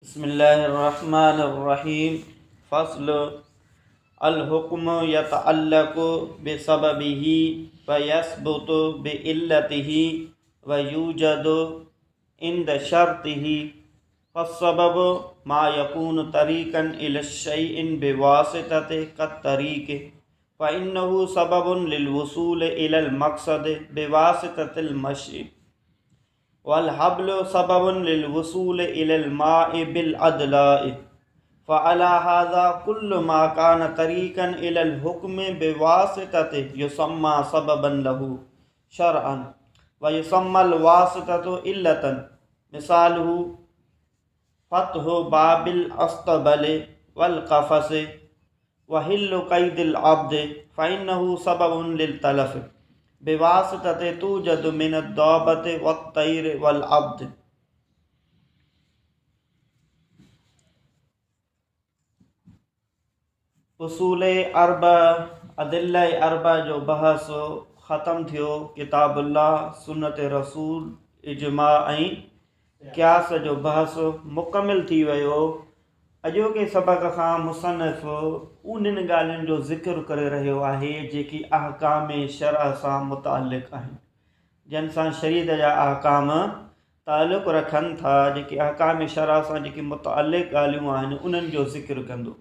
بسم الله الرحمن الرحيم فصل الحڪم يتعلق بسببه ويثبت بعلته ويوجد عند شرطه فالسبب ما يكون طريقا الى الشيء بواسطة كالطريق فإنه سبب للوصول الى المقصد بواسطة المشي والحبل سبب للوصول الى الماء بالادلاء فعلى هذا كل ما كان طريقا الى الحكم بواسطة يسمى سببا له شرعا ويسمى الواسطة علة مثاله فتح باب الاسطبل والقفص وحل قيد العبد فإنه سبب للتلف بواسطة توجد من الدابة والطير والعبد. اصول اربع، ادله اربع جو بحث ختم ٿيو، ڪتاب الله، سنت رسول، اجماع ۽ قياس جو بحث مڪمل ٿي ويو. اڄوڪي سبق کان مصنف انهن ڳالهين جو ذڪر ڪري رهيو آهي جيڪي احڪام شرع سان متعلق آهن، جن سان شريعت جا احڪام تعلق رکن ٿا، جيڪي احڪام شرع سان جيڪي متعلق ڳالهيون آهن انهن جو ذڪر ڪندو.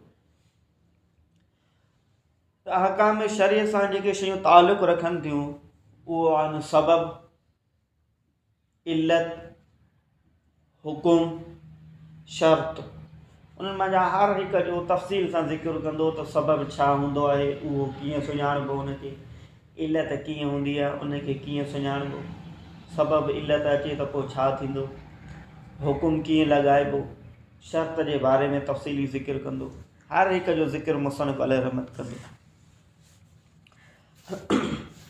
ته احڪام شرع سان جيڪي شيون تعلق رکن ٿيون اهو آهن سبب، علت، حڪم، شرط، انهن منجهان هر هڪ جو تفصيل سان ذڪر ڪندو ته سبب ڇا هوندو آهي، اهو ڪيئن سڃاڻبو ان کي، علت ڪيئن هوندي آهي، ان کي ڪيئن سڃاڻبو، سبب علت اچي ته پوء ڇا ٿيندو، حڪم ڪيئن لڳائبو، شرط جي باري ۾ تفصيلي ذڪر ڪندو، هر هڪ جو ذڪر مصنف عليه رحمت ڪندو.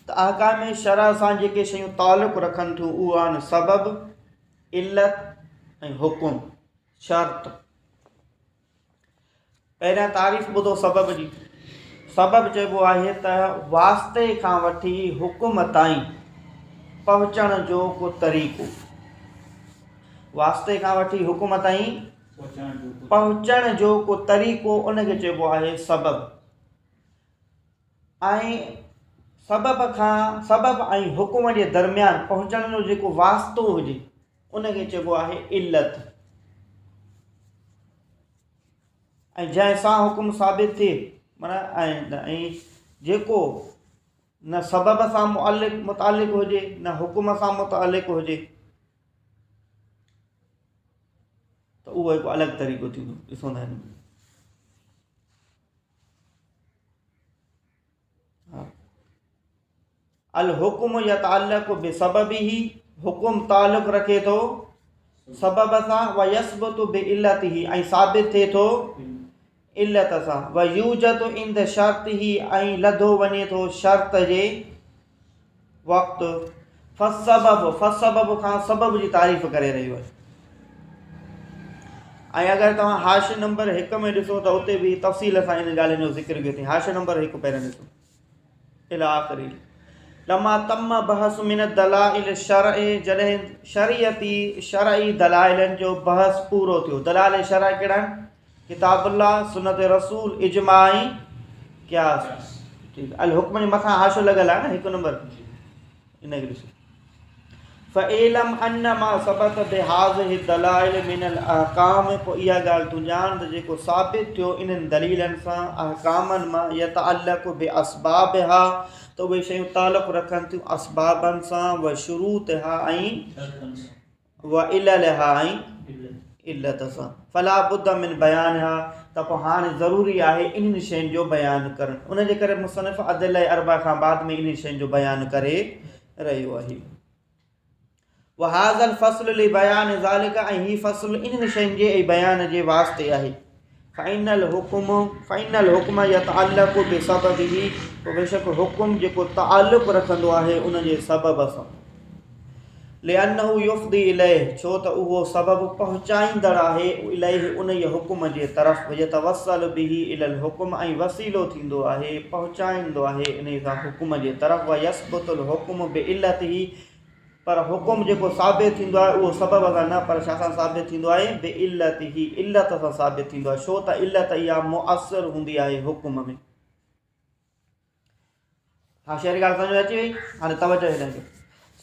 ته احڪام شرع سان جيڪي شيون تعلق رکن ٿيون اهي آهن سبب، علت ۽ حڪم، شرط. پهريان تعريف ٻڌو سبب جي. سبب چئبو آهي ته واسطي کان وٺي حڪم تائين پهچڻ جو ڪو طريقو. واسطي کان وٺي حڪم تائين پهچڻ جو ڪو طريقو ان کي چئبو آهي سبب. ۽ سبب کان سبب ۽ حڪم جي درميان پهچڻ جو جيڪو واسطو هجي ان کي چئبو آهي علت ۽ جنهن سان حڪم ثابت ٿئي معنيٰ ۽ جيڪو نه سبب سان معلق متعلق هجي نه حڪم سان متعلق هجي ته اهو هڪ الڳ طريقو ٿيندو ڏسو ٿا هن ۾ الحڪم يتعلق بسببه حڪم تعلق رکي ٿو سبب سان ويثبت بعلته ۽ ثابت ٿئي ٿو علت سان ويوجد عند شرطه ۽ لڌو وڃي ٿو شرط جي وقت فالسبب فالسبب کان سبب جي تعريف ڪري رهيو آهي ۽ اگر توهان حاشي نمبر هڪ ۾ ڏسو ته اتي به تفصيل سان ان ڳالهين جو ذڪر ڪيو اٿئي حاشي نمبر هڪ پهريان ڏسو الى آخره لما تم بحث من الدلائل الشرع جڏهن شريعتي شرعي دلائلن جو بحث پورو ٿيو دلائل شرع ڪهڙا آهن ڪتاب الله، سنت رسول، اجماع ۽ قياس. ٺيڪ الحڪم جي مٿان حاشيو لڳل آهي نه هڪ نمبر ان کي ڏسو فاعلم ان ما ثبت بهذه الدلائل من الاحڪام پوء اها ڳالهه تون ڄاڻ ته جيڪو ثابت ٿيو انهن دليلن سان احڪامن مان يتعلق باسبابها ته اهي شيون تعلق رکن ٿيون اسبابن سان وشروطها ۽ وعللها ۽ علت سان فلا بد من بيانها ته پوء هاڻي ضروري آهي انهن شين جو بيان ڪرڻ ان جي ڪري مصنف ادله اربع کان بعد ۾ انهن شين جو بيان ڪري رهيو آهي وهذا الفصل لبيان ذلك ۽ هي فصل انهن شين جي بيان جي واسطي آهي فإن الحڪم فإن الحڪم يتعلق بسببه پوء بيشڪ حڪم جيڪو تعلق رکندو آهي ان جي سبب سان لأنه يفضي اليه ڇو ته اهو سبب پهچائيندڙ آهي اليه انهيء حڪم جي طرف ويتوسل به الي الحڪم ۽ وسيلو ٿيندو آهي پهچائيندو آهي انهيء سان حڪم جي طرف ويثبت الحڪم بعلته پر حڪم جيڪو ثابت ٿيندو آهي اهو سبب سان نه پر ڇا سان ثابت ٿيندو آهي؟ بعلته، علت سان ثابت ٿيندو آهي، ڇو ته علت اها مؤثر هوندي آهي حڪم ۾. ها شعر ڳالهه سمجھ ۾ اچي وئي؟ هاڻي توجه هيڏانهن ڪيو.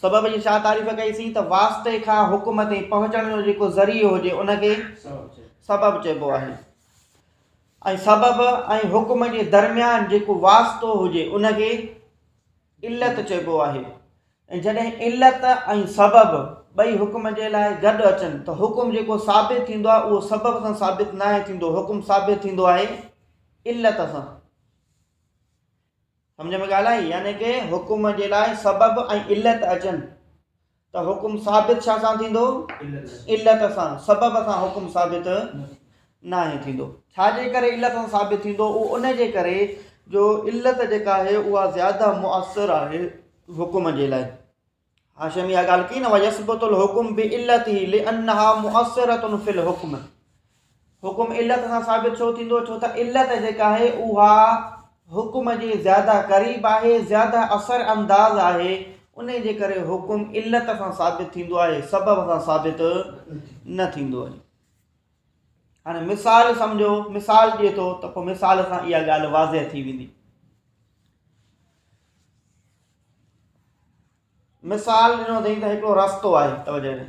سبب جي ڇا تعريف ڪئي سين ته واسطي کان حڪم تائين پهچڻ جو جيڪو ذريعو هجي ان کي سبب چئبو آهي ۽ سبب ۽ حڪم جي درميان جيڪو واسطو هجي ان کي علت چئبو آهي ۽ جڏهن علت ۽ سبب ٻئي حڪم جي لاء گڏ اچن ته حڪم جيڪو ثابت ٿيندو آهي اهو سبب سان ثابت ناهي ٿيندو، حڪم ثابت ٿيندو آهي علت سان. سمجھ ۾ ڳالهه آئي؟ يعني ڪه حڪم جي لاء سبب ۽ علت اچن ته حڪم ثابت ڇا سان ٿيندو؟ علت سان، سبب سان حڪم ثابت ناهي ٿيندو. ڇا جي ڪري علت سان ثابت ٿيندو؟ اهو ان جي ڪري جو علت جيڪا آهي اها زياده مؤثر آهي حڪم جي لاء. هاشم اها ڳالهه ڪئي نه ويثبت الحڪم بعلته لانها مؤثرة في الحڪم حڪم علت سان ثابت ڇو ٿيندو ڇو ته علت جيڪا آهي اها حڪم جي زياده قريب آهي زياده اثر انداز آهي ان جي ڪري حڪم علت سان ثابت ٿيندو آهي سبب سان ثابت نه ٿيندو آهي. هاڻي مثال سمجھو، مثال ڏئي ٿو ته پوء مثال سان اها ڳالهه واضح ٿي ويندي. مثال ڏنو اٿئي ته هڪڙو رستو آهي، توجه ڏي،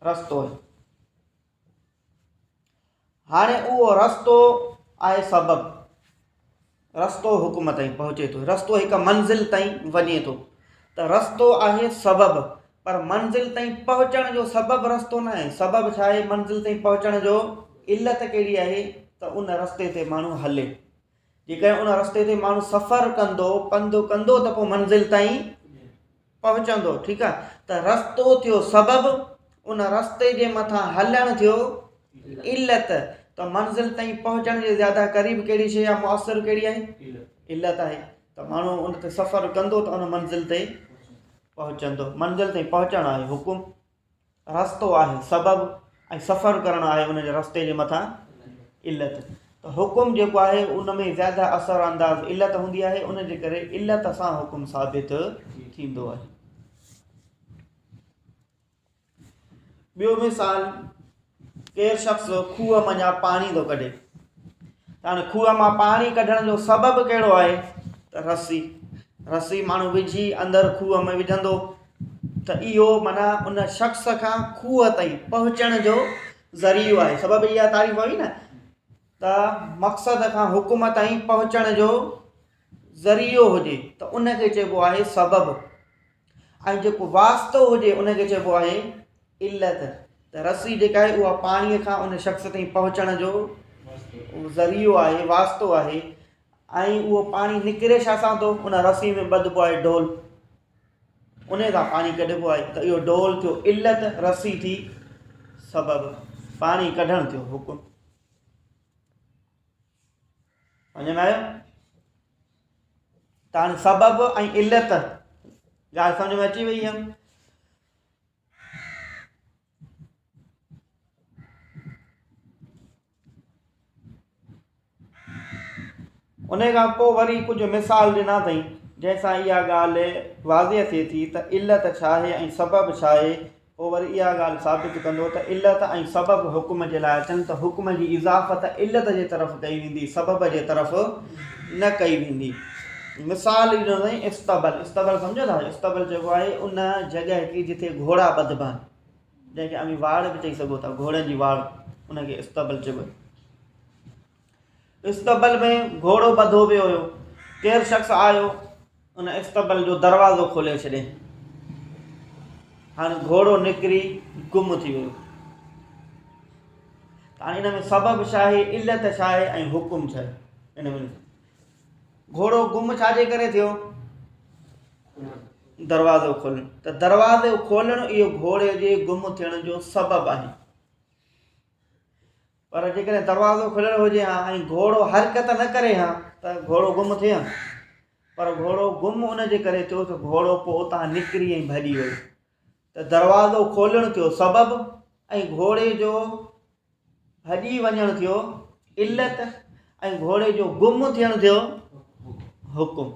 رستو آهي. هاڻي اهو رستو آهي سبب، رستو حڪم تائين پهچي ٿو، رستو هڪ منزل تائين وڃي ٿو ته رستو آهي سبب، پر منزل تائين پهچڻ جو سبب رستو نه آهي. سبب ڇا آهي؟ منزل تائين پهچڻ جو علت ڪهڙي آهي ته ان رستي تي ماڻهو هلي. جيڪڏهن ان رستي تي ماڻهو سفر ڪندو، پنڌ ڪندو ته پوء منزل تائين پهچندو. ٺيڪ آهي ته رستو ٿيو سبب، ان رستي جي مٿان هلڻ ٿيو علت، ته منزل تائين پهچڻ جي زياده قريب ڪهڙي شيء آهي، مؤثر ڪهڙي آهي؟ علت آهي. ته ماڻهو ان تي سفر ڪندو ته ان منزل تي پهچندو. منزل تائين پهچڻ آهي حڪم، رستو آهي سبب ۽ سفر ڪرڻ آهي ان جي رستي جي مٿان علت. ته حڪم جيڪو آهي ان ۾ زياده اثر انداز علت هوندي آهي، ان جي ڪري علت سان حڪم ثابت ٿيندو آهي. ٻيو مثال، ڪير شخص کوهه منجهان پاڻي ٿو ڪڍي ته هاڻي کوهه مان پاڻي ڪڍڻ جو سبب ڪهڙو آهي؟ ته رسي، رسي ماڻهو وجهي اندر کوهه ۾ وجهندو ته اهو معنيٰ ان شخص کان کوهه تائين پهچڻ جو ذريعو آهي. سبب اها تعريف هئي نه ته مقصد کان حڪم تائين پهچڻ جو ذريعو هجي ته ان کي چئبو آهي سبب ۽ جيڪو واسطو هجي ان کي چئبو آهي علت. ته رسي جيڪا آهي اها پاڻيء کان ان شخص تائين پهچڻ جو ذريعو آهي، واسطو آهي ۽ اهو پاڻي نڪري ڇا سان ٿو؟ ان رسي ۾ ٻڌبو آهي ڍول، ان سان پاڻي ڪڍبو آهي ته اهو ڍول ٿيو علت، رسي ٿي سبب، پاڻي ڪڍڻ ٿيو حڪم. سمجھ ۾ آيو؟ ته هاڻي سبب ۽ علت ڳالهه سمجھ ۾ اچي وئي آهي. ان کان پوء وري ڪجهه مثال ڏنا اٿئي جنهن سان اها ڳالهه واضح ٿئي ٿي ته علت ڇا آهي ۽ سبب ڇا آهي. پوء وري اها ڳالهه ثابت ڪندو ته علت ۽ سبب حڪم جي لاء اچن ته حڪم جي اضافت علت جي طرف ڪئي ويندي، سبب جي طرف نه ڪئي ويندي. مثال ڏنو اٿئي اصطبل، اصطبل سمجهو ٿا؟ اصطبل چئبو آهي ان جڳهه کي جتي گهوڙا ٻڌبا آهن، جنهن کي اوهين واڙ به چئي سگهو ٿا، گهوڙن جي واڙ، ان کي اصطبل چئبو آهي. اصطبل ۾ گهوڙو ٻڌو ويو هيو. ڪير شخص آيو ان اصطبل جو دروازو کولي ڇڏيائين. هاڻي گهوڙو نڪري گم ٿي ويو. ته هاڻي ان ۾ سبب ڇا آهي، علت ڇا آهي ۽ حڪم ڇا آهي؟ ان ۾ گهوڙو گم ڇا جي ڪري ٿيو؟ دروازو کولڻ. ته دروازو کولڻ اهو گهوڙي جي گم ٿيڻ جو سبب آهي. پر جيڪڏهن دروازو کليل هجي ها ۽ گهوڙو حرڪت نه ڪري ها ته گهوڙو گم ٿئي ها. پر گهوڙو گم ان جي ڪري ٿيو ته گهوڙو پوء اتان نڪري ۽ ڀڄي ويو. ته دروازو کولڻ ٿيو سبب ۽ گهوڙي جو ڀڄي وڃڻ ٿيو علت ۽ گهوڙي جو گم ٿيڻ ٿيو حڪم.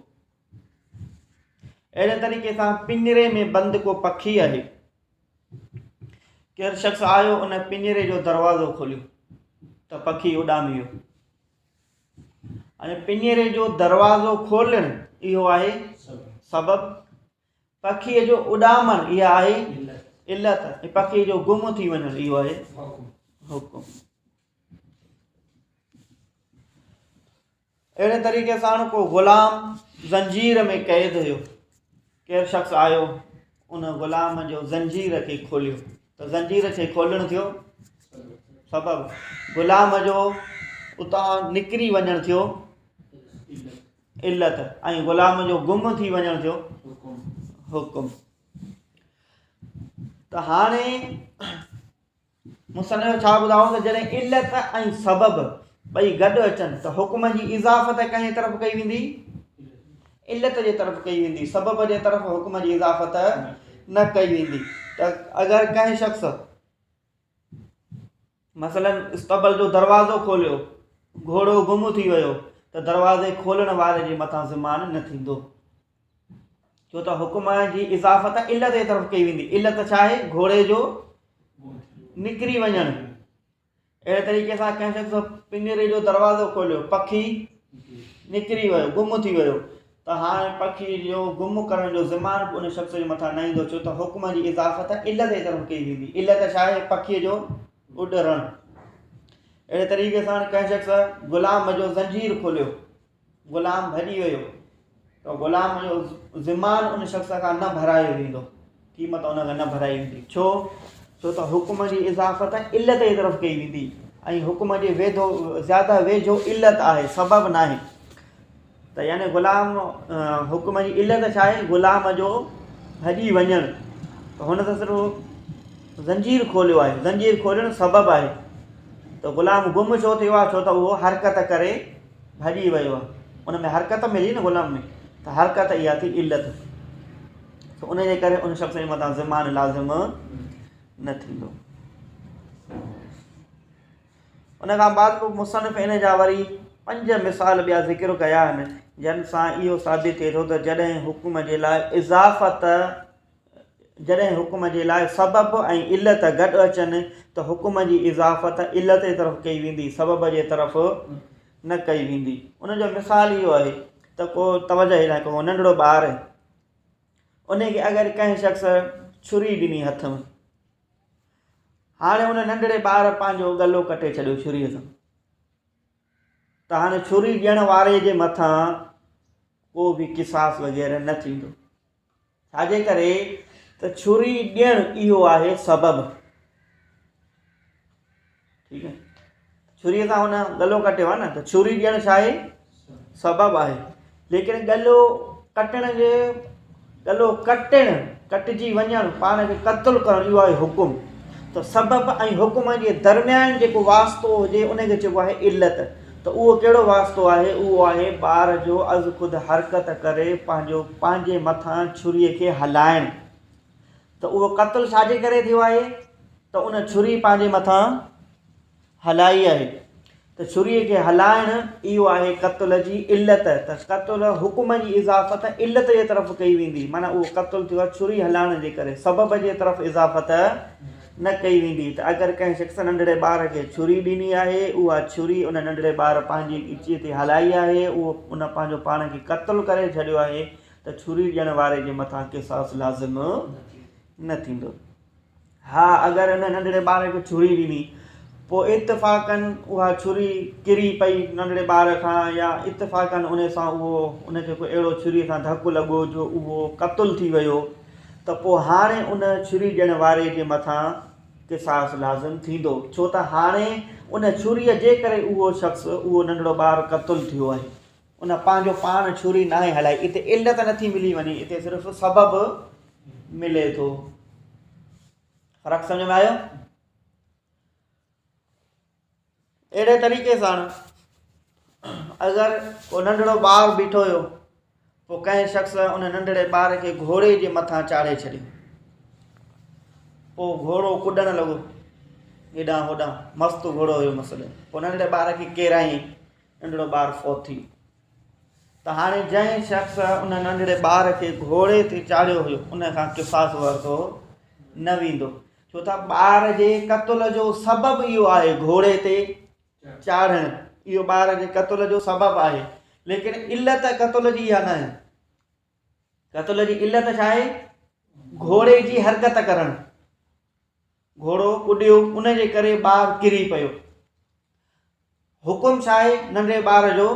اهڙي طريقي سان پڃري ۾ بند ڪو پکي آهي. ڪير شخص آيو ان پڃري جو دروازو کوليو ته پکي اڏامي ويو. هاڻي پڃري جو دروازو کولڻ اهو آهي سبب، پکيء جو اڏامڻ اها آهي علت ۽ پکيء جو گم ٿي وڃڻ اهو آهي حڪم. اهڙي طريقي سان ڪو غلام زنجير ۾ قيد هيو، ڪير شخص آيو ان غلام جو زنجير کي کوليو ته زنجير کي کولڻ ٿيو سبب، غلام جو اتان نڪري وڃڻ ٿيو علت ۽ غلام جو گم ٿي وڃڻ ٿيو حڪم. ته هاڻي مصنف ڇا ٻڌايو ته جڏهن علت ۽ سبب ٻئي گڏ اچن ته حڪم جي اضافت ڪنهن جي طرف ڪئي ويندي؟ علت جي طرف ڪئي ويندي، سبب جي طرف حڪم جي اضافت نه ڪئي ويندي. ته اگر ڪنهن شخص مثلا اسطبل جو دروازو کوليو، گهوڙو گم ٿي ويو ته دروازي کولڻ واري جي مٿان ضمان نه ٿيندو. ڇو ته حڪم جي اضافت علت جي طرف ڪئي ويندي. علت ڇا آهي؟ گهوڙي جو نڪري وڃڻ. اهڙي طريقي سان ڪنهن شخص پڃري جو دروازو کوليو، پکي نڪري ويو، گم ٿي ويو ته هاڻي پکي جو گم ڪرڻ جو ضمان به ان شخص جي مٿان نه ايندو، ڇو ته حڪم جي اضافت علت جي طرف ڪئي ويندي. علت ڇا آهي؟ پکي جو اڏرڻ. اهڙي طريقي سان ڪنهن شخص غلام جو زنجير کوليو، غلام ڀڄي ويو ته غلام جو ضمان ان شخص کان نه ڀرايو ويندو، قيمت ان کان نه ڀرائي ويندي. ڇو؟ ڇو ته حڪم جي اضافت علت جي طرف ڪئي ويندي ۽ حڪم جي ويڌو زياده ويجهو علت آهي، سبب ناهي. ته يعني غلام حڪم جي علت ڇا آهي؟ غلام جو ڀڄي وڃڻ. ته هن ته صرف زنجير کوليو آهي، زنجير کولڻ سبب آهي. ته غلام گم ڇو ٿيو آهي؟ ڇو ته اهو حرڪت ڪري ڀڄي ويو آهي، ان ۾ حرڪت ملي نه غلام ۾، ته حرڪت اها ٿي علت، ته ان جي ڪري ان شخص جي مٿان ضمان لازم نه ٿيندو. ان کان بعد به مصنف ان جا وري پنج مثال ٻيا ذڪر ڪيا آهن، جن سان اهو ثابت ٿئي ٿو ته جڏهن حڪم جي لاء اضافت جڏهن حڪم جي لاء سبب ۽ علت گڏ اچن ته حڪم جي اضافت علت جي طرف ڪئي ويندي، سبب جي طرف نه ڪئي ويندي. ان جو مثال اهو آهي ته ڪو توجه هيڏانهن ڪو ننڍڙو ٻار آهي، ان کي اگر ڪنهن شخص ڇري ڏني هٿ ۾، هاڻي ان ننڍڙي ٻار پنهنجو ڳلو ڪٽي ڇڏيو ڇريء سان، ته هاڻي ڇري ڏيڻ واري جي مٿان ڪو به قصاص وغيره نه ٿيندو. ڇا جي ڪري ته ڇري ڏيڻ اهو آهي سبب. ٺيڪ آهي، ڇري سان هن ڳلو ڪٽيو آهي نه، ته ڇري ڏيڻ ڇا آهي؟ سبب آهي. ليڪن ڳلو ڪٽڻ جي ڳلو ڪٽڻ ڪٽجي وڃڻ پاڻ کي قتل ڪرڻ اهو آهي حڪم. ته سبب ۽ حڪم جي درميان جيڪو واسطو هجي ان کي چئبو آهي علت. ته اهو ڪهڙو واسطو آهي؟ اهو آهي ٻار جو ازخود حرڪت ڪري پنهنجو پنهنجي مٿان ڇريء کي هلائڻ. ته اهو قتل ڇا جي ڪري ٿيو آهي؟ ته ان ڇري پنهنجي مٿان هلائي آهي. ته ڇريء کي هلائڻ اهو آهي قتل جي علت. ته قتل حڪم جي اضافت علت جي طرف ڪئي ويندي، معنيٰ اهو قتل ٿيو آهي ڇري هلائڻ جي ڪري، سبب جي طرف اضافت نه ڪئي ويندي ته اگر ڪنهن شخص ننڍڙي ٻار کي ڇري ڏني آهي، اها ڇري ان ننڍڙي ٻار پنهنجي ڳچيء تي هلائي آهي، اهو ان پنهنجو پاڻ کي قتل ڪري ڇڏيو آهي ته ڇري ڏيڻ واري جي مٿان قصاص لازم نه ٿيندو. ها اگر ان ننڍڙي ٻار کي ڇري ڏني، پوء اتفاقاً اها ڇري ڪري پئي ننڍڙي ٻار کان يا اتفاقاً ان سان اهو ان کي ڪو اهڙو ڇري سان ڌڪ لڳو جو اهو قتل ٿي ويو ته پوء هاڻي ان ڇري ڏيڻ واري جي مٿان قصاص لازم ٿيندو، ڇو ته هاڻي ان ڇريء جي ڪري اهو شخص، اهو ننڍڙو ٻار قتل ٿيو آهي. ان پنهنجو پاڻ ڇري ناهي هلائي. اتي علت نٿي ملي وڃي، اتي صرف سبب ملي ٿو. فرق سمجهه ۾ آيو؟ اهڙي طريقي سان اگر ڪو ننڍڙو ٻار بيٺو هيو پوء ڪنهن شخص ان ننڍڙي ٻار کي گهوڙي جي مٿان چاڙهي ڇڏيو، پوء گهوڙو ڪڏڻ لڳو هيڏانهن هوڏانهن، مست گهوڙو هيو مثلاً، پوء ننڍڙي ٻار کي ڪيرايائين، ننڍڙو ٻار فوت ٿي ويو. ته هاڻي جنهن شخص ان ننڍڙي ٻار کي گهوڙي تي چاڙهيو هيو ان کان قصاص ورتو نه ويندو. ڇو ته ٻار جي قتل جو سبب اهو آهي گهوڙي تي چاڙهڻ اهو ٻار جي قتل جو سبب آهي ليڪن علت قتل جي اها ناهي. قتل جي علت ڇا آهي؟ گهوڙي جي حرڪت ڪرڻ. گهوڙو ڪڏيو ان جي ڪري ٻار ڪري پيو. حڪم ڇا آهي؟ ننڍي ٻار جو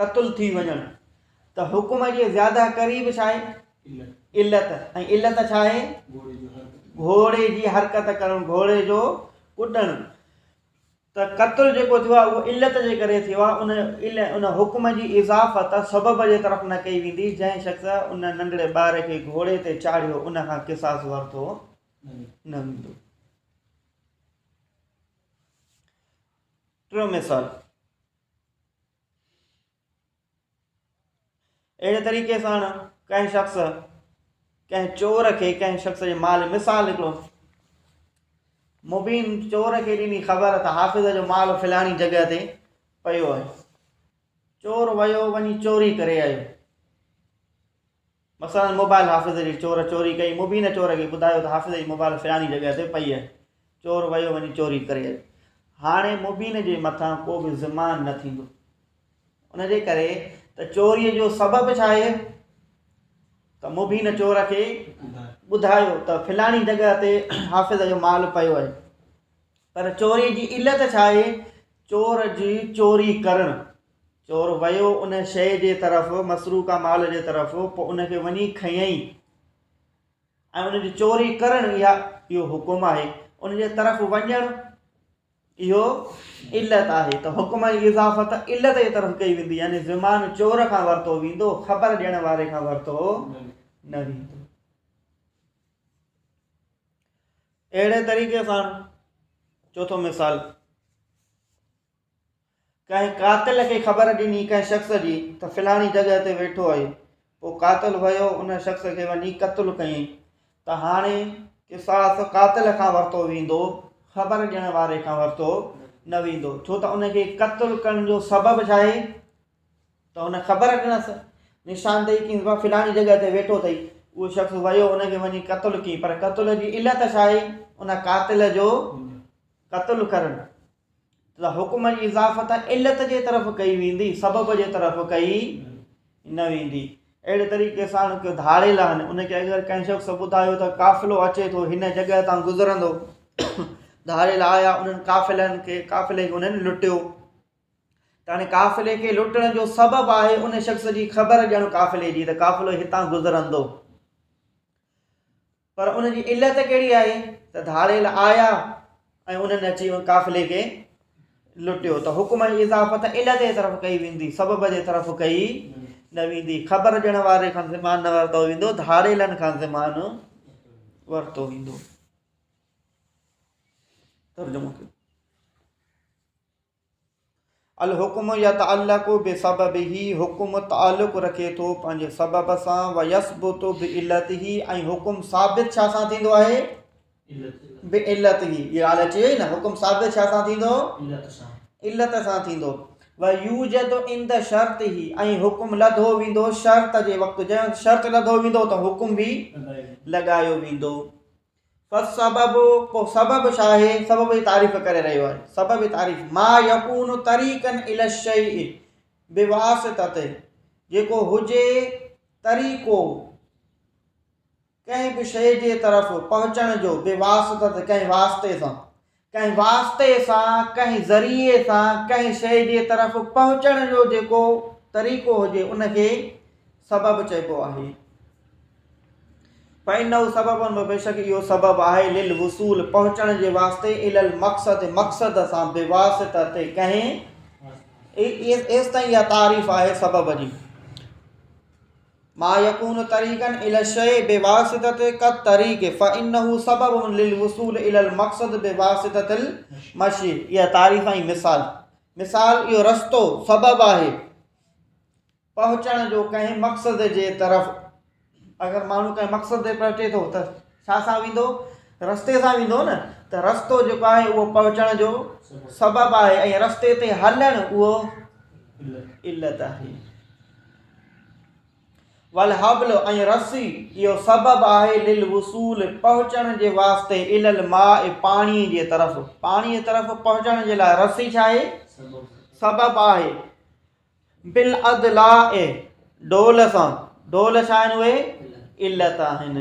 قتل ٿي وڃڻ. ته حڪم جي زياده قريب ڇا آهي؟ علت. ۽ علت ڇا آهي؟ گهوڙي جي حرڪت ڪرڻ، گهوڙي جو ڪڏڻ. ته قتل جيڪو ٿيو آهي اهو علت جي ڪري ٿيو آهي، ان ان حڪم جي اضافت سبب جي طرف نه ڪئي ويندي، جنهن شخص ان ننڍڙي ٻار کي گهوڙي تي چاڙهيو ان کان قصاص ورتو نه ويندو. ٽيون مثال. اهڙي طريقي سان ڪنهن شخص ڪنهن چور کي ڪنهن شخص جي مال مثال هڪڙو مبين چور کي ڏني خبر ته حافظ جو مال فلاڻي جڳهه تي پيو آهي چور ويو وڃي چوري ڪري آيو مثلا موبائل حافظ جي چور چوري ڪئي، مبين چور کي ٻڌايو ته حافظ جي موبائل فلاڻي جڳهه تي پئي آهي. چور ويو وڃي چوري ڪري آيو. هاڻي مبين جي مٿان ڪو به ضمان نه ٿيندو. ان جي ڪري ته چوري جو سبب ڇا آهي ته مبين چور کي ٻڌايو ته فلاڻي جڳهه تي حافظ جو مال پيو آهي. پر چوري جي علت ڇا آهي؟ چور جي چوري ڪرڻ. چور ويو ان شيء جي طرف، مسروقه مال جي طرف، پوء ان کي وڃي کنيائين ۽ ان جي چوري ڪرڻ اها اهو حڪم آهي، ان جي طرف وڃڻ اهو علت آهي ته حڪم جي اضافت علت جي طرف ڪئي ويندي يعني ضمان چور کان ورتو ويندو، خبر ڏيڻ واري کان ورتو نه ويندو. اهڙي طريقي سان چوٿون مثال. ڪنهن قاتل کي خبر ڏني ڪنهن شخص جي ته فلاڻي جڳهه تي ويٺو آهي، پوء قاتل ويو ان شخص کي وڃي قتل ڪيائين ته هاڻي قصاص قاتل کان ورتو ويندو، خبر ڏيڻ واري کان ورتو نه ويندو، ڇو ته ان کي قتل ڪرڻ جو سبب ڇا آهي ته هن خبر ڏنس، نشاندهي ڪيس ڀاء فلاڻي جڳهه تي ويٺو اٿئي، اهو شخص ويو ان کي وڃي قتل ڪيائين، پر قتل جي علت ڇا آهي؟ ان قاتل جو قتل ڪرڻ. ته حڪم جي اضافت علت جي طرف ڪئي ويندي، سبب جي طرف ڪئي نه ويندي. اهڙي طريقي سان ڪي ڌاڙيل آهن، ان کي اگر ڪنهن شخص ٻڌايو ته قافلو اچي ٿو هن جڳهه تان گذرندو، ڌاڙيل آيا انهن قافلن کي قافلي کي انهن لٽيو ته هاڻي قافلي کي لٽڻ جو سبب آهي ان شخص جي خبر ڏيڻ قافلي جي ته قافلو هتان گذرندو. پر ان جي علت ڪهڙي آهي ته ڌاڙيل آيا ۽ انهن اچي ان قافلي کي لٽيو ته حڪم جي اضافت علت جي طرف ڪئي ويندي سبب جي طرف ڪئي نه ويندي خبر ڏيڻ واري کان ضمان نه ورتو ويندو ڌاڙيلن کان ضمان ورتو ويندو ترجمو ڪيو الحڪم يتعلق بسببه حڪم تعلق رکي ٿو پنهنجي سبب سان ويثبت بعلته ۽ حڪم ثابت ڇا سان ٿيندو آهي بعلته اها ڳالهه اچي وئي نه حڪم ثابت ڇا سان ٿيندو علت سان ٿيندو ويوجد عند شرطه ۽ حڪم لڌو ويندو شرط جي وقت جنهن شرط لڌو ويندو ته حڪم به لڳايو ويندو فالسبب پوء سبب ڇا آهي؟ سبب جي تعريف ڪري رهيو آهي. سبب جي تعريف، ما يڪون طريقا الي الشيء بواسطته جيڪو هجي طريقو ڪنهن به شيء جي طرف پهچڻ جو بواسطته ڪنهن واسطي سان ڪنهن واسطي سان ڪنهن ذريعي سان ڪنهن شيء جي طرف پهچڻ جو جيڪو طريقو هجي ان کي سبب چئبو آهي. فانه سبب بيشڪ اهو سبب آهي للوصول پهچڻ جي واسطي الي المقصد مقصد سان بواسطه ڪنهن ايستائين اها تعريف آهي سبب جي ما يكون طريقا الى الشيء بواسطه كالطريق فانه سبب للوصول الى المقصد بواسطه المشي اها تعريف ۽ مثال مثال اهو رستو سبب آهي پهچڻ جو ڪنهن مقصد جي طرف اگر ماڻهو ڪنهن مقصد تي پهچي ٿو ته ڇا سان ويندو رستي سان ويندو نه ته رستو جيڪو آهي اهو پهچڻ جو سبب آهي ۽ رستي تي هلڻ اهو علت آهي. والحبل ۽ رسي اهو سبب آهي للوصول پهچڻ جي واسطي الي الماء پاڻي جي طرف پاڻي جي طرف پهچڻ جي لاء رسي ڇا آهي؟ سبب آهي. بالاضلاع ڊول سان ڊول ڇا آهن اهي؟ علت آهن.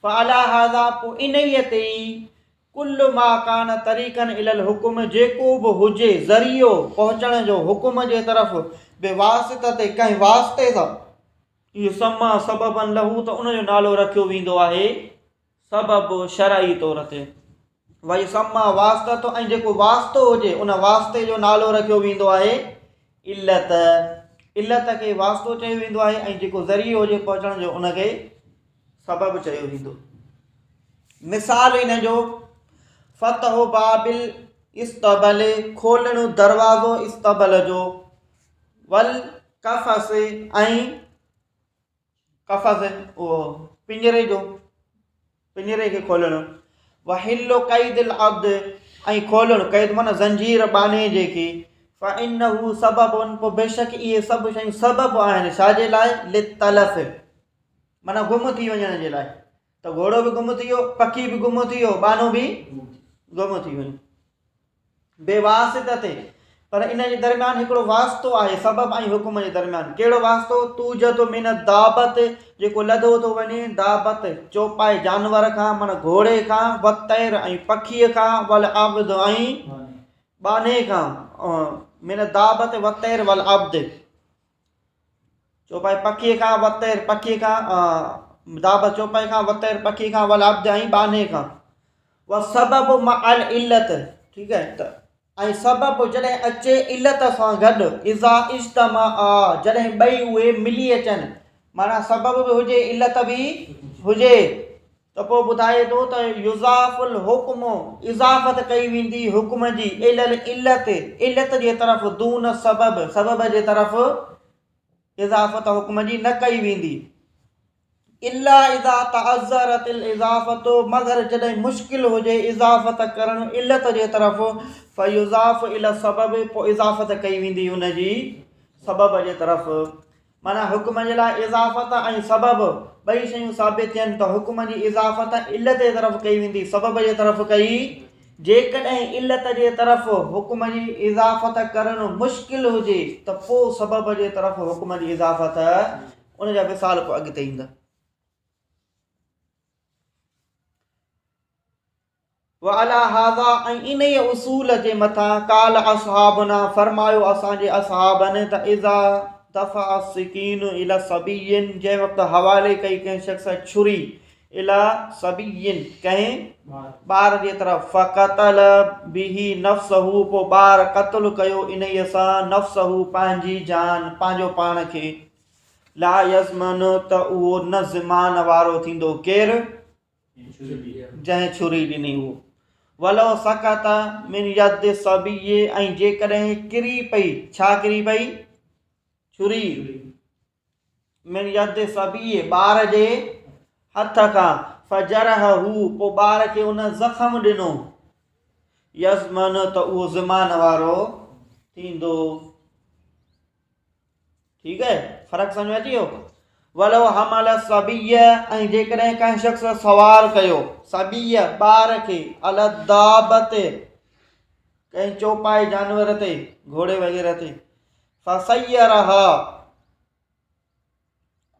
فعلي هذا پوء انهيء تي ئي ڪل ما ڪان طريقا الي الحڪم جيڪو به هجي ذريعو پهچڻ جو حڪم جي طرف بواسطة ڪنهن واسطي سان يسميٰ سببا له ته ان جو نالو رکيو ويندو آهي سبب شرعي طور تي ويسميٰ واسطة ۽ جيڪو واسطو هجي ان واسطي جو نالو رکيو ويندو آهي علت علت کي واسطو چيو ويندو آهي ۽ جيڪو ذريعو هجي پهچڻ جو ان کي سبب چيو ويندو. مثال ان جو، فتح باب الاصطبل کولڻ دروازو اصطبل جو، والقفص ۽ قفص اهو پڃري جو، پڃري کي کولڻ، وحل قيد العبد ۽ کولڻ قيد معنيٰ زنجير ٻانهي جي کي، فانه سبب پوء بيشڪ اهي سڀ شيون سبب آهن ڇا جي لاء للتلف معنيٰ گم ٿي وڃڻ جي لاء ته گهوڙو به گم ٿي ويو، پکي به گم ٿي ويو، ٻانهو به گم ٿي ويو. بي واسطه پر ان جي درميان هڪڙو واسطو آهي سبب ۽ حڪم جي درميان ڪهڙو واسطو توجد من الدابت جيڪو لڌو ٿو وڃي دابت چوپائي جانور کان معنيٰ گهوڙي کان والطير ۽ پکيء کان والعبد ۽ ٻانهي کان من الدابت والطير والعبد چوپائي پکيء کان والطير پکيء کان دابت چوپائي کان والطير پکيء کان والعبد ۽ ٻانهي کان والسبب مع العلت ٺيڪ آهي ته ۽ سبب جڏهن اچي علت سان گڏ اذا اجتمعا جڏهن ٻئي اهي ملي اچن معنيٰ سبب به هجي علت به هجي ته پوء ٻڌائي ٿو ته يضاف الحڪم اضافت ڪئي ويندي حڪم جي الي العلت علت جي طرف دون السبب سبب جي طرف اضافت حڪم جي نه ڪئي ويندي الا اذا تعذرت الاضافت مگر جڏهن مشڪل هجي اضافت ڪرڻ علت جي طرف فيضاف الي السبب پوء اضافت ڪئي ويندي ان جي سبب جي طرف معنيٰ حڪم جي لاء اضافت ۽ سبب ٻئي شيون ثابت ٿين ته حڪم جي اضافت علت جي طرف ڪئي ويندي، سبب جي طرف ڪئي. جيڪڏهن علت جي طرف حڪم جي اضافت ڪرڻ مشڪل هجي ته پوء سبب جي طرف حڪم جي اضافت ان جا مثال پوء اڳتي ايندا. وعلي هذا ۽ انهيء اصول جي مٿان قال اصحابنا فرمايو اسان جي اصحابن ته اذا دفع السڪين الي صبي جنهن وقت حوالي ڪئي ڪنهن شخص ڇري الي صبي ڪنهن ٻار جي طرف فقتل به نفسه پوء ٻار قتل ڪيو انهيء سان نفسه پنهنجي جان پنهنجو پاڻ کي لا يضمن ته اهو نه ضمان وارو ٿيندو ڪير؟ جنهن ڇري ڏني اهو. ولو سقط من يد الصبي ۽ جيڪڏهن ڪري پئي، ڇا ڪري پئي؟ ڇري، من يد الصبي ٻار جي هٿ کان، فجرحه پوء ٻار کي ان زخم ڏنو، يضمن ته اهو ضمان وارو ٿيندو. ٺيڪ آهي فرق سمجھ ۾ اچي ويو ولو حمل الصبي ۽ جيڪڏهن ڪنهن شخص سوار ڪيو صبي ٻار کي علي الدابت ڪنهن چوپائي جانور تي گهوڙي وغيره تي فسيرها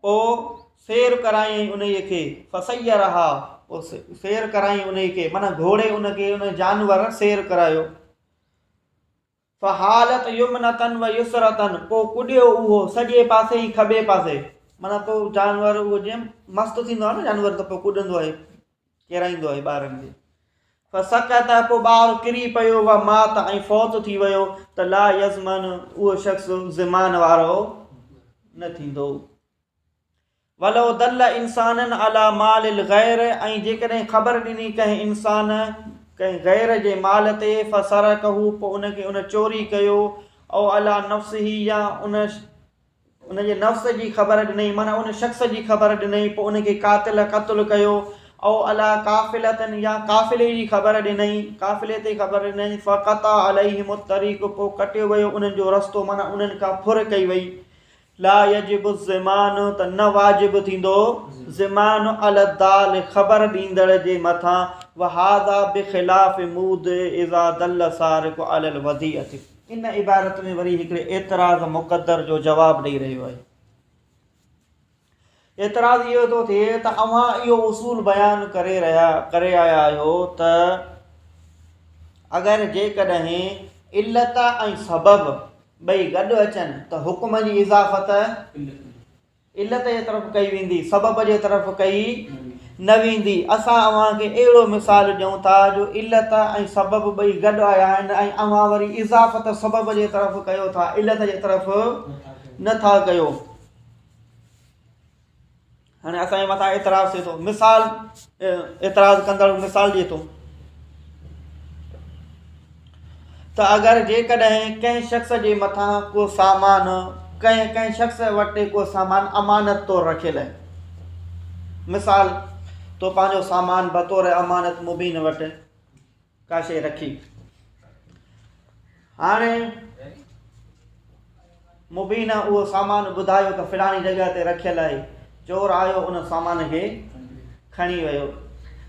پوء سير ڪرايائين انهيء کي فسيرها پوء سير ڪرايائين انهيء کي معنيٰ گهوڙي ان کي ان جانور سير ڪرايو فحالت يمنة و يسرة پوء ڪڏيو اهو سڄي پاسي ۽ کٻي پاسي معنيٰ پوء جانور اهو جيئن مست ٿيندو آهي نه جانور ته پوء ڪڏندو آهي ڪيرائيندو آهي ٻارن کي فسقط پوء ٻار ڪري پيو و مات ۽ فوت ٿي ويو ته لا يضمن اهو شخص ضمان وارو نه ٿيندو. ولو دل انسانا علي مال الغير ۽ جيڪڏهن خبر ڏني ڪنهن انسان ڪنهن غير جي مال تي فسرقه پوء ان کي ان چوري ڪيو او علي نفسه يا ان ان جي نفس جي خبر ڏني معنيٰ ان شخص جي خبر ڏني پوء ان کي قاتل قتل ڪيو او علي قافلة يا قافلي جي خبر ڏني قافلي تي خبر ڏني فقطع عليهم الطريق پوء ڪٽيو ويو انهن جو رستو معنيٰ انهن کان ڦر ڪئي وئي. لا يجب الضمان ته نه واجب ٿيندو ضمان علي الدال خبر ڏيندڙ جي مٿان وهذا بخلاف موضع اذا دل سارق علي الوضيعة ان عبارت ۾ وري هڪڙي اعتراض مقدر جو جواب ڏئي رهيو آهي. اعتراض اهو ٿو ٿئي ته اوهان اهو اصول بيان ڪري رهيا ڪري آيا آهيو ته اگر جيڪڏهن علت ۽ سبب ٻئي گڏ اچن ته حڪم جي اضافت علت جي طرف ڪئي ويندي، سبب جي طرف ڪئي نه ويندي. اسان اوهان کي اهڙو مثال ڏيون ٿا جو علت ۽ سبب ٻئي گڏ آيا آهن ۽ اوهان وري اضافت سبب جي طرف ڪيو ٿا، علت جي طرف نه ٿا ڪيو. هاڻي اسان جي مٿان اعتراض ٿئي ٿو مثال اعتراض ڪندڙ مثال ڏئي ٿو ته اگر جيڪڏهن ڪنهن شخص جي مٿان ڪو سامان ڪنهن ڪنهن شخص وٽ ڪو سامان امانت طور رکيل آهي مثال تو پنهنجو سامان بطور امانت مبين وٽ ڪا شيء رکي. هاڻي مبينا اهو سامان ٻڌايو ته فلاڻي جڳهه تي رکيل آهي. چور آيو ان سامان کي کڻي ويو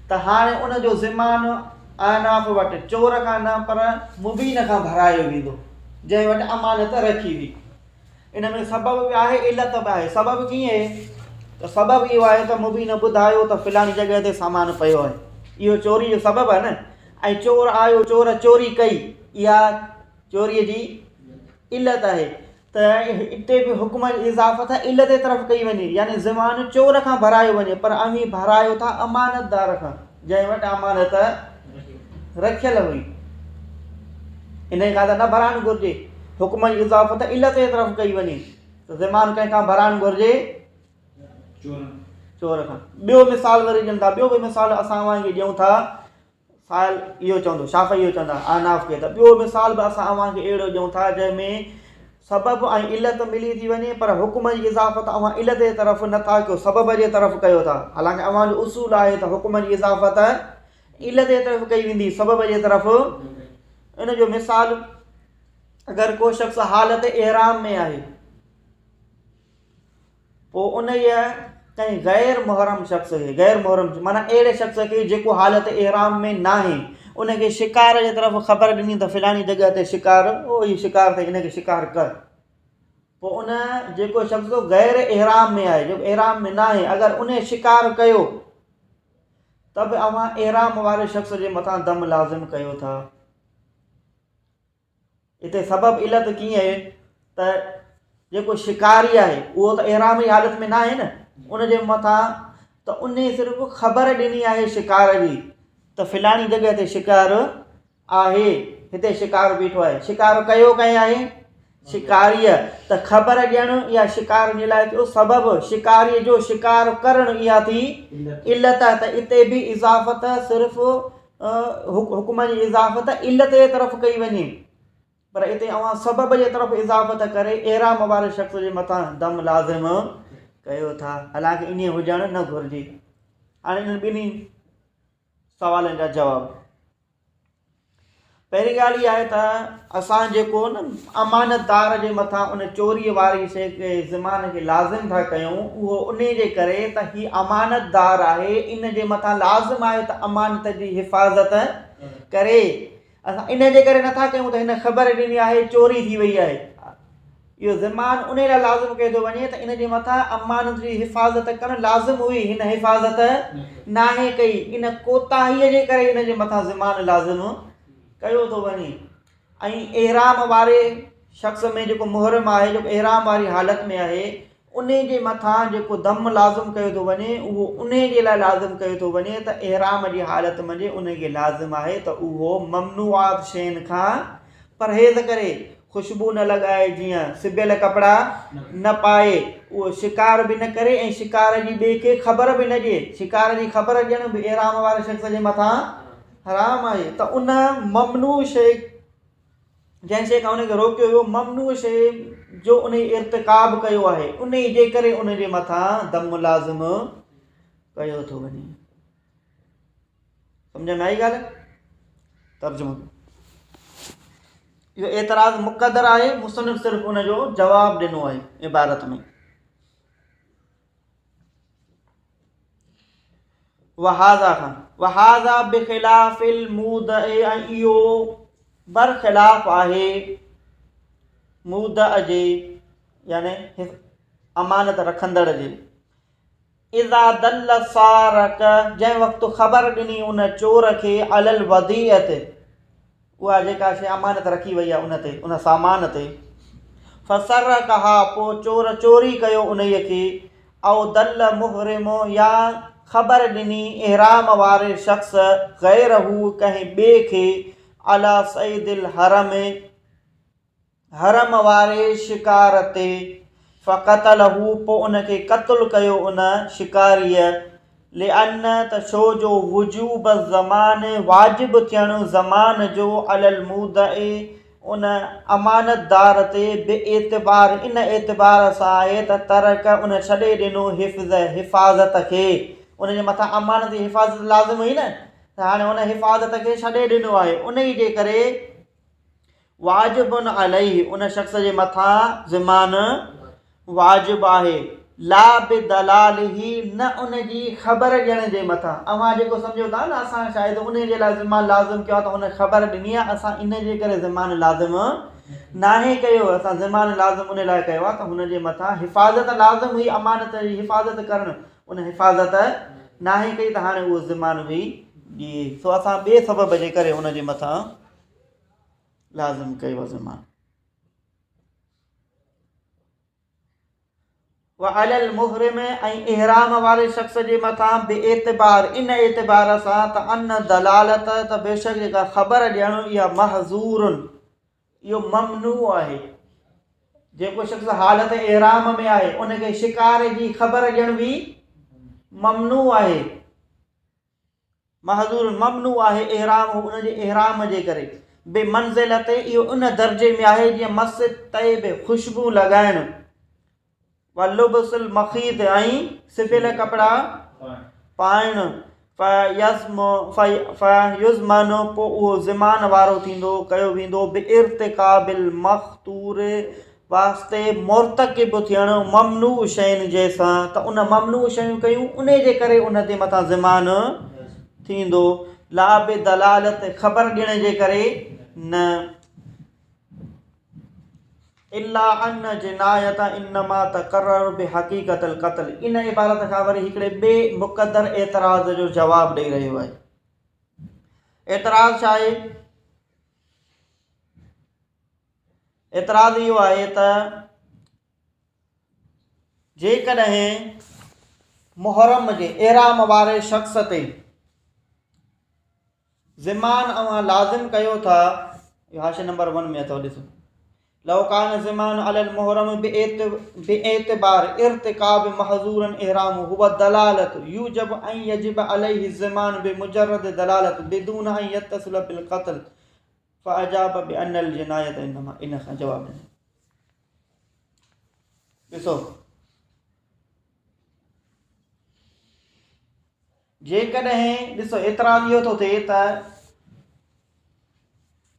ته هاڻي ان جو ضمان احناف وٽ چور کان نه پر مبين کان ڀرايو ويندو جنهن وٽ امانت رکي هئي. ان ۾ سبب به آهي علت به آهي. سبب ڪيئن آهي ته سبب اهو آهي ته مبين ٻڌايو ته فلاڻي جڳهه تي سامان پيو آهي. اهو چوري جو سبب آهي نه ۽ چور آيو چور چوري ڪئي اها چوري جي علت آهي ته اتي به حڪم جي اضافت علت جي طرف ڪئي وڃي يعني زمان چور کان ڀرايو وڃي پر اوهين ڀرايو ٿا امانتدار کان جنهن وٽ امانت رکيل هئي انهيء کان ته نه ڀرائڻ گهرجي. حڪم جي اضافت علت جي طرف ڪئي وڃي ته ضمان ڪنهن کان ڀرائڻ گهرجي؟ چور کان. ٻيو مثال وري ڏين ٿا، ٻيو به مثال اسان اوهان کي ڏيون ٿا. سائل اهو چوندو، شافعي اهو چوندا احناف کي ته ٻيو مثال به اسان اوهان کي اهڙو ڏيون ٿا جنهن ۾ سبب ۽ علت ملي ٿي وڃي پر حڪم جي اضافت اوهان علت جي طرف نه ٿا ڪيو سبب جي طرف ڪيو ٿا. حالانڪه اوهان جو اصول آهي ته حڪم جي اضافت علت جي طرف ڪئي ويندي سبب جي طرف ان جو مثال اگر ڪو شخص حالت احرام ۾ آهي پوء انهيء ڪنهن غير محرم شخص کي غير محرم معنيٰ اهڙي شخص کي جيڪو حالت احرام ۾ ناهي ان کي شڪار جي طرف خبر ڏني ته فلاڻي جڳهه تي شڪار او هي شڪار اٿئي ان کي شڪار ڪر پوء ان جيڪو شخص غير احرام ۾ آهي جيڪو احرام ۾ ناهي اگر ان شڪار ڪيو ته به اوهان احرام واري شخص جي مٿان دم لازم ڪيو ٿا. هتي سبب علت ڪيئن آهي ته جيڪو شڪاري آهي اهو ته احرام جي حالت ۾ ناهي نه ان جي مٿان ته ان صرف خبر ڏني آهي شڪار جي ته فلاڻي جڳهه تي شڪار آهي، هتي شڪار بيٺو آهي. شڪار ڪيو ڪنهن آهي؟ شڪاريء. ته خبر ڏيڻ يا شڪار جي لاء ٿيو سبب، شڪاريء جو شڪار ڪرڻ اها ٿي علت. ته اتي به اضافت صرف حڪم جي اضافت علت جي طرف ڪئي وڃي، پر اتي اوهان سبب جي طرف اضافت ڪري احرام واري شخص جي مٿان دم لازم ڪيو ٿا، حالانڪه ائين هجڻ نه گهرجي. هاڻي انهن ٻنهي سوالن جا جواب. پهرين ڳالهه اها آهي ته اسان جيڪو نه امانتدار جي مٿان ان چوريء واري شيء کي ضمان کي لازم ٿا ڪيون اهو ان جي ڪري ته هي امانتدار آهي ان جي مٿان لازم آهي ته امانت جي حفاظت ڪري اسان ان جي ڪري نٿا ڪيون ته هن خبر ڏني آهي چوري ٿي وئي آهي اهو ضمان انهيء لاء لازم ڪيو ٿو وڃي ته ان جي مٿان امانت جي حفاظت ڪرڻ لازم هئي، هن حفاظت ناهي ڪئي، ان ڪوتاهيء جي ڪري ان جي مٿان ضمان لازم ڪيو ٿو وڃي ۽ احرام واري شخص ۾ جيڪو محرم آهي، جيڪو احرام واري حالت ۾ آهي، انهي جي مٿان جيڪو دم لازم ڪيو ٿو وڃي، اهو انهي جي لاء لازم ڪيو ٿو وڃي ته احرام جي حالت منجهه انهي کي لازم آهي ته اهو ممنوعات شين کان پرهيز ڪري، خوشبو نه لڳائي جيئن سبيل ڪپڙا نه پائي، اهو شڪار به نه ڪري ۽ شڪار جي ٻئي کي خبر به نه ڏئي. شڪار جي خبر ڏيڻ به احرام واري شخص جي مٿان حرام آهي ته ان ممنوع شيء جنهن شيء کان ان کي روڪيو ويو ممنوع شيء جو ان ارتڪاب ڪيو آهي انهي جي ڪري ان جي مٿان دم لازم ڪيو ٿو وڃي. سمجھ ۾ آئي ڳالهه؟ ترجمو اهو اعتراض مقدر آهي، مصنف صرف ان جو جواب ڏنو آهي عبارت ۾. وهذا کان وهذا بخلاف المودع ۽ اهو برخلاف آهي مودع جي يعني امانت رکندڙ جي. اذا دل السارق جنهن وقت خبر ڏني ان چور کي علي الوديعة اها جيڪا شيء امانت رکي وئي آهي ان تي ان سامان تي فسرقها پوء چور چوري ڪيو انهيء کي او دل محرم يا خبر ڏني احرام واري شخص غيره ڪنهن ٻئي کي علي صيد الحرم حرم واري شڪار تي، فقتله پوء ان کي قتل ڪيو ان شڪاريء، لأن ته ڇو جو وجوب الضمان واجب ٿيڻ ضمان جو علي المودع ان امانتدار تي باعتبار ان اعتبار سان آهي ته ترڪ ان ڇڏي ڏنو حفظ حفاظت کي ان جي مٿان امانت جي حفاظت لازم هئي نه ته هاڻي ان حفاظت کي ڇڏي ڏنو آهي انهي جي ڪري واجب عليه ان شخص جي مٿان ضمان واجب آهي لا بدلاله نه ان جي خبر ڏيڻ جي مٿان. اوهان جيڪو سمجهو ٿا نه اسان شايد ان جي لاء ضمان لازم ڪيو آهي ته هن خبر ڏني آهي اسان ان جي ڪري ضمان لازم ناهي ڪيو اسان ضمان لازم ان لاء ڪيو آهي ته هن جي مٿان حفاظت لازم هئي امانت جي حفاظت ڪرڻ ان حفاظت ناهي ڪئي ته هاڻي اهو ضمان به ڏئي سو اسان ٻئي سبب جي ڪري ان جي مٿان لازم ڪيو ضمان. وعلي المحرم ۽ احرام واري شخص جي مٿان باعتبار ان اعتبار سان ته ان دلالت ته بيشڪ جيڪا خبر ڏيڻ اها محظور اهو ممنوع آهي جيڪو شخص حالت احرام ۾ آهي ان کي شڪار جي خبر ڏيڻ به ممنوع آهي. محظور ممنوع آهي احرام هو ان جي احرام جي ڪري بمنزلت اهو ان درجي ۾ آهي جيئن مس الطيب خوشبو لڳائڻ ولبس المخيط ۽ سبيل ڪپڙا پائڻ فيضمن پوء اهو ضمان وارو ٿيندو ڪيو ويندو بارتڪاب المحظور واسطي مرتڪب ٿيڻ ممنوع شين جي سان ته ان ممنوع شيون ڪيون انهي جي ڪري ان تي مٿان ضمان ٿيندو لا بدلالت خبر ڏيڻ جي ڪري نه. الا ان جنايت انما تقرر بحقيقت القتل ان عبارت کان وري هڪڙي ٻئي مقدر اعتراض جو جواب ڏئي رهيو آهي. اعتراض ڇا آهي؟ اعتراض اهو آهي ته جيڪڏهن محرم جي احرام واري شخص تي ضمان اوهان لازم ڪيو ٿا، اهو حاشيه نمبر ون ۾ اٿو ڏسو، لو ڪان ضمان علي المحرم باعتبار ارتڪاب محظور احرام هو الدلالة يوجب ان يجب عليه الضمان بمجرد دلالة بدون ان يتصل بالقتل فاجاب بان الجناية انما ان کان جواب ڏنو. ڏسو جيڪڏهن ڏسو اعتراض اهو ٿو ٿئي ته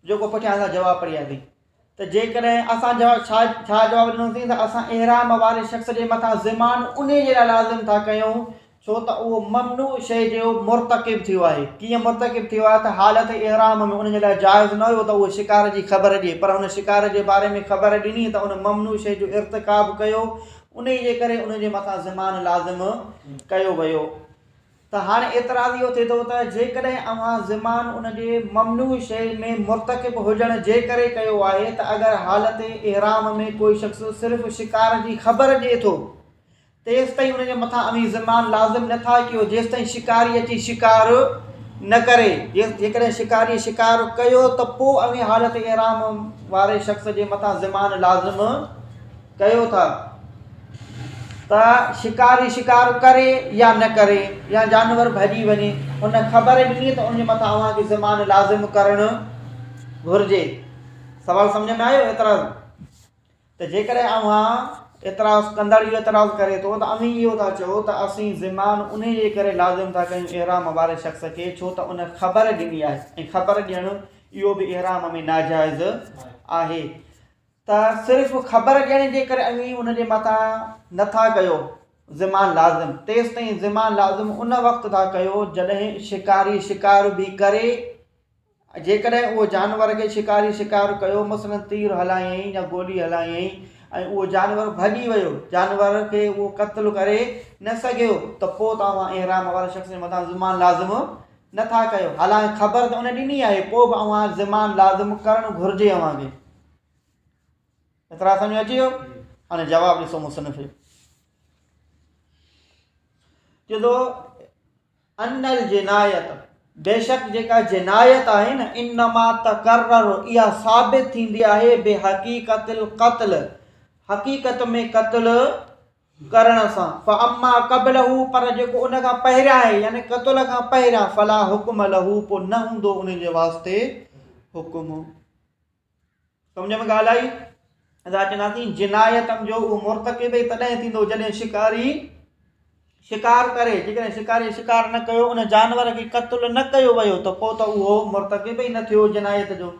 جيڪو پٺيان اسان جواب پڙهياسين ته جيڪڏهن اسان جواب ڇا ڇا جواب ڏنوسين ته اسان احرام واري شخص جي مٿان ضمان انهي جي لاء لازم ٿا ڪيون ڇو ته اهو ممنوع شيء جو مرتڪب ٿيو آهي. ڪيئن مرتڪب ٿيو آهي ته حالت احرام ۾ ان جي لاء جائز نه هيو ته اهو شڪار جي خبر ڏئي پر هن شڪار جي باري ۾ خبر ڏني ته ان ممنوع شيء جو ارتڪاب ڪيو انهي جي ڪري ان جي مٿان ضمان لازم ڪيو ويو ته هاڻي اعتراض اهو ٿئي ٿو ته جيڪڏهن اوهان ضمان ان جي ممنوع شيء ۾ مرتڪب هجڻ جي ڪري ڪيو آهي ته اگر حالت احرام ۾ ڪوئي شخص صرف شڪار جي خبر ڏئي ٿو تيستائين ان جي مٿان اوهين ضمان لازم نه ٿا ڪيو، جيستائين شڪاري اچي شڪار نه ڪري. جيڪڏهن شڪاريء شڪار ڪيو ته پوء اوهين حالت احرام واري شخص جي مٿان ضمان لازم ڪيو ٿا ته شڪاري شڪار ڪري يا نه ڪري يا جانور ڀڄي وڃي، هن خبر ڏني ته ان جي مٿان اوهان کي ضمان لازم ڪرڻ گهرجي. سوال سمجهه ۾ آيو؟ اعتراض. ته جيڪڏهن اوهان اعتراض ڪندڙ اهو اعتراض ڪري ٿو ته اوهين اهو ٿا چئو ته اسين ضمان انهي جي ڪري لازم ٿا ڪيون احرام واري شخص کي ڇو ته ان خبر ڏني آهي ۽ خبر ڏيڻ اهو به احرام ۾ ناجائز آهي ته صرف خبر ڏيڻ جي ڪري اوهين ان جي مٿان نه ٿا ڪيو ضمان لازم، تيستائين ضمان لازم ان وقت ٿا ڪيو جڏهن شڪاري شڪار به ڪري، جيڪڏهن اهو جانور کي شڪاري شڪار ڪيو مثلاً تير هلايائين يا گولي هلايائين ۽ اهو جانور ڀڄي ويو، جانور کي اهو قتل ڪري نه سگهيو ته پوء توهان احرام واري شخص جي مٿان ضمان لازم نه ٿا ڪيو، حالانڪه خبر ته ان ڏني آهي پوء به اوهان ضمان لازم ڪرڻ گهرجي اوهان کي. اعتراض سمجھ ۾ اچي ويو؟ هاڻي جواب ڏسو مصنف جو چئي ٿو ان الجنايت بيشڪ جيڪا جنايت آهي نه انما تقرر اها ثابت ٿيندي آهي بحقيقت القتل حقيقت ۾ قتل ڪرڻ سان فاما قبله پر جيڪو ان کان پهريان آهي يعني قتل کان پهريان فلا حڪم له پوء نه هوندو ان جي واسطي حڪم. سمجھ ۾ ڳالهه آئي؟ اسان چونداسين جنايت جو اهو مرتڪب ئي تڏهن ٿيندو جڏهن شڪاري شڪار ڪري. جيڪڏهن شڪاري شڪار نه ڪيو، ان جانور کي قتل نه ڪيو ويو ته پوء ته اهو مرتڪب ئي نه ٿيو جنايت جو.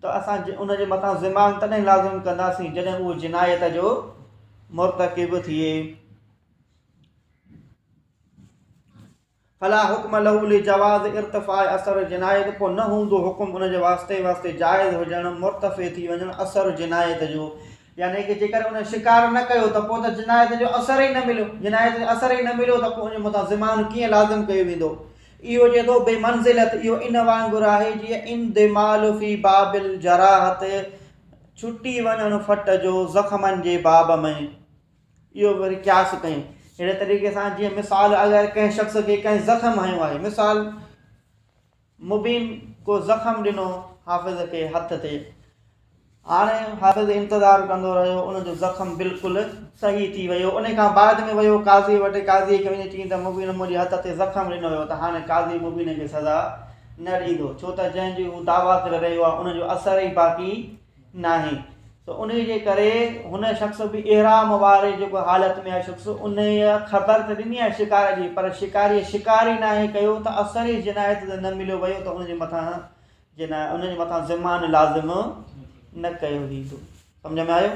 ته اسان ان جي مٿان ضمان تڏهن لازم ڪنداسين جڏهن اهو جنايت جو مرتڪب ٿئي. فلا حڪم له لجواز ارتفاع اثر جنايت پوء نه هوندو حڪم ان جي واسطي واسطي جائز هجڻ مرتفع ٿي وڃڻ اثر جنايت جو يعني ڪه جيڪڏهن ان شڪار نه ڪيو ته پوء ته جنايت جو اثر ئي نه مليو جنايت جو اثر ئي نه مليو ته پوء ان جي مٿان ضمان ڪيئن لازم ڪيو ويندو اهو چئي ٿو بمنزلت اهو ان وانگر آهي جيئن اندمال في باب الجراحت ڇٽي وڃڻ ڦٽ جو زخمن جي باب ۾ اهو به وري قياس ڪيائين اهڙي طريقي سان جيئن مثال اگر ڪنهن شخص کي ڪنهن زخم هنيو آهي مثال مبين ڪو زخم ڏنو حافظ کي هٿ تي هاڻي حافظ انتظار ڪندو رهيو ان جو زخم بلڪل صحيح ٿي ويو ان کان بعد ۾ ويو قاضي وٽ قاضي کي وڃي چيائين ته مبين منهنجي هٿ تي زخم ڏنو ويو ته هاڻي قاضي مبين کي سزا نه ڏيندو ڇو ته جنهن جي هو دعويٰ ڪري رهيو آهي ان جو اثر ئي باقي ناهي ته انهي جي ڪري هن شخص به احرام واري جيڪو حالت ۾ آهي شخص انهيء خبر ته ڏني آهي شڪار جي پر شڪاريء شڪار ئي ناهي ڪيو ته اثر ئي جنايت تي نه مليو ويو ته ان جي مٿان جنا ان جي مٿان ضمان لازم نه ڪيو ويندو. سمجهه ۾ آيو؟